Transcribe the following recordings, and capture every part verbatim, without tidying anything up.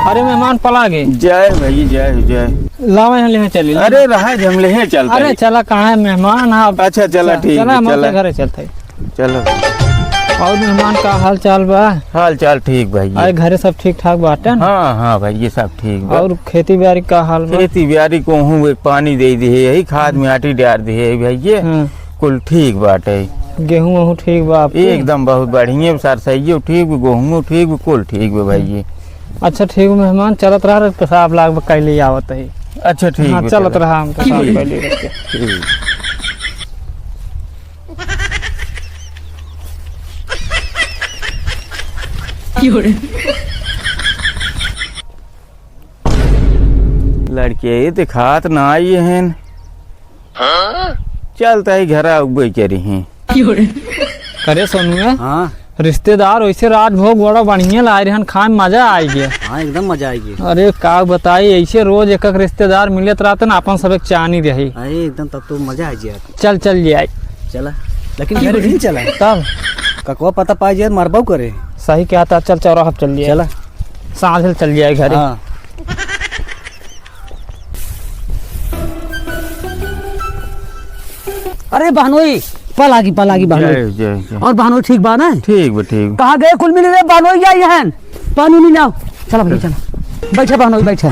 अरे मेहमान पलागे। जय भई, जय, जय। लावा यहाँ लेहे चली। अरे रहा जे हम लेहे चलत अरे ही। चला, कहाँ है मेहमान आप? अच्छा, चला, च-, ठीक चला, है, हम चला। आपके घरे चलत ही। चलो। और मेहमान का हाल चाल बा? हाल चाल ठीक भई। अरे घरे सब ठीक ठाक बाटे न? हाँ, हाँ भई, ये सब ठीक बा। और खेती बाड़ी का हाल बा? खेती बाड़ी को हूँ एक पानी दे दिहे, यही खाद में आटी डार दिहे भई ये। हाँ। कुल ठीक बाटे। गेहूं वहूं ठीक बा आपके? एकदम बहुत बढ़िया, सरसइयो ठीक बा, गोहूं ठीक बा, कुल ठीक बा भई। अच्छा ठीक बा मेहमान, चलत रहा, पेशाब लाग बा, कैले आवत ही। अच्छा ठीक हाँ, बा, चलत चलो। रहा, हम पेशाब ठीक। कैले रख के। ठीक। लड़के ये दिखात ना आई हैं। चलत ही घरा उबे करी हैं। अरे सोनुए, हाँ। रिश्तेदार वैसे राजभोग बड़ा बढ़िया लाए रहन, खाए में मजा आई गया। हाँ, एकदम मजा आई गया। अरे का बताई, ऐसे रोज एक एक रिश्तेदार मिलत रहते ना, अपन सब एक चानी रही। अरे एकदम, तब तो मजा आ जाए। चल, चल जाए। चला, लेकिन घर ही चला। तब? ककवा पता पाई जाए, मरबो करे। सही कहत ह, चल चौराहा पे चल जाए। चला। साँझ ले चल जाए घरे। हाँ। अरे बहनोई, पलागी, पलागी बहनोई। जय, जय, जय। और बहनोई ठीक बा ना? ठीक बा, ठीक। कहाँ गए कुल मिले रे बहनोई, आई हैं? पानी नहीं लाओ। चला भैया, चला। बैठा बहनोई, बैठा।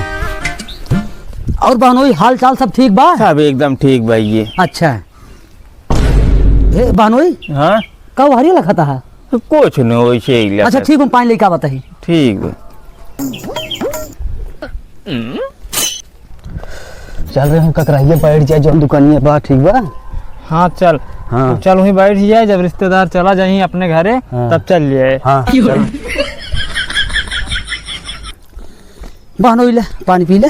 और बहनोई, हाल चाल सब ठीक बा? सब एकदम ठीक बा ये। अच्छा। हे बहनोई। हाँ? का हरिया लखत ह? कुछ न, वैसे ही लखत। अच्छा, ठीक, हम पानी लेके आवत ही। ठीक बा। चल रहे हम ककराइए बैठ जाए, जौन दुकानिया बा, ठीक बा? हाँ, चल। हाँ। तू चल, वहीं बैठ जाए, जब रिश्तेदार चला जाही अपने घरे, हाँ। तब चल जाए। हाँ, चल। बहनोई ले, पानी पी ले।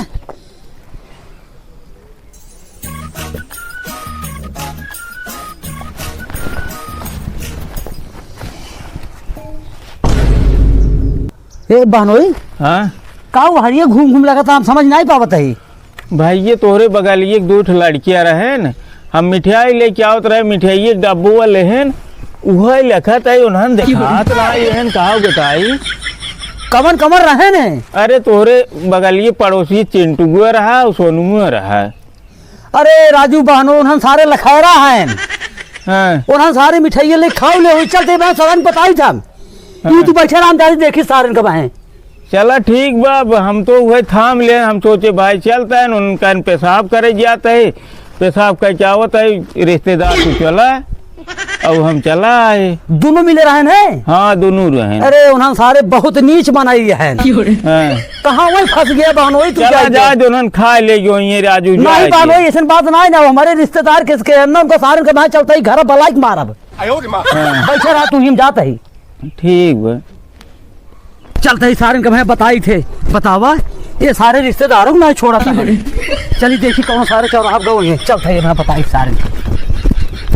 ए बहनोई, हाँ? का वो हरिये घूम घूम लगा था, हम समझ नहीं पावत ही। भाई, ये तोहरे बगलिए के दो ठो लड़कियाँ रहेन, हम मिठाई लेके आवत रहे, मिठाई के डब्बुआ लेहेन, उहे लखत ही, उन्हन देखात ना येहन, का बताई। कवन कवन रहेन? अरे, तोहरे बगलिए पड़ोसी चिंटुआ रहा, सोनुआ रहा। अरे राजू बहनो, उन्हन सारे लखैरा हैं। हाँ। उन्हन सारे मिठाई ले खाओ ले हुई, चलते मैं सारन बताई था। हाँ। तू, तू बैठे रामदारी देखी सारन कब हैं। चला ठीक बा, अब हम तो वही थाम ले, हम सोचे भाई चलता है, उनका पेशाब करे जाता है, पेशाब करके आवत है, रिश्तेदार को चला। अब हम चला आए। दोनों मिले रहन है? हाँ, दोनों रहन। अरे, उन्हन सारे बहुत नीच बनाई रहन। हाँ। कहाँ वही फंस गया बहनोई तू चला जाए जा, तो। जो उन्हन खा ले जो ये राजू नहीं जाए बहनोई, के। ऐसन बात नहीं ना, हमारे रिश्तेदार किसके हम ना उनका सारन के भाई चलता ही घर बलाइक मारब। आयो रे माँ। हाँ। बैठे रहा तू, हम जाता ही। ठीक बा। चलते ही सारन के भाई बताई थे, बतावा, ये सारे रिश्तेदारों को नहीं छोड़ा था। चली देखी कौन सारे चौराहा गए हैं, चलते ही भाई बताई सारन के।